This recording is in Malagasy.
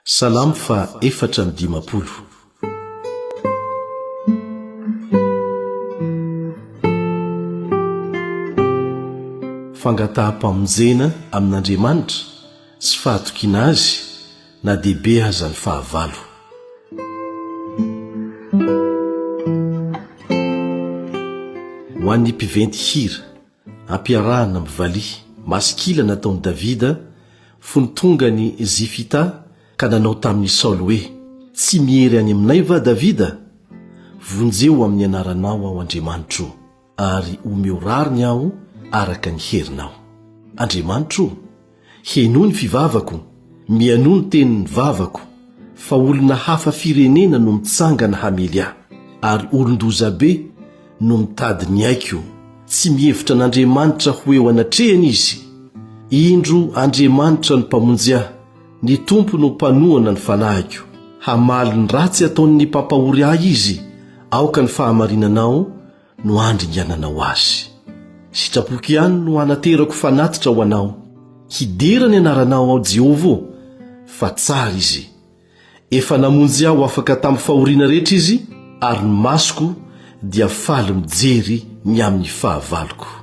Salamo faha 54. Fangataham-pamonjena amin'Andriamanitra sy fahatokiana Azy na dia be aza ny fahavalo. Ho an'ny mpiventy hira. Ampiarahana amin'ny valiha maskila nataon'i Davida fony tonga ny Zifita ka nanao tamin'i Saoly hoe, Tsy miery any aminay va Davida? Vonjeo amin'ny anaranao aho, Andriamanitro ô, ary omeo rariny aho araka ny herinao. Andriamanitro ô, Henoy ny fivavako, mihainoa ny tenin'ny vavako, fa olona hafa firenena no mitsangana hamely ahy, ary olon-dozabe no mitady ny aiko, tsy mihevitra an'Andriamanitra ho eo anatrehany izy. Indro Andriamanitra no Mpamonjy ahy, ny Tompo no mpanohana ny fanahiko. Hamaly ny ratsy ataon'ny mpampahory ahy Izy, aoka ny fahamarinanao no handringananao azy. Sitrapoko ihany no hanaterako fanatitra ho anao. Hidera ny anaranao aho, Jehovah ô, fa tsara izy. Efa namonjy ahy ho afaka tamin'ny fahoriana rehetra izy, ary ny masoko dia faly mijery ny amin'ny fahavaloko.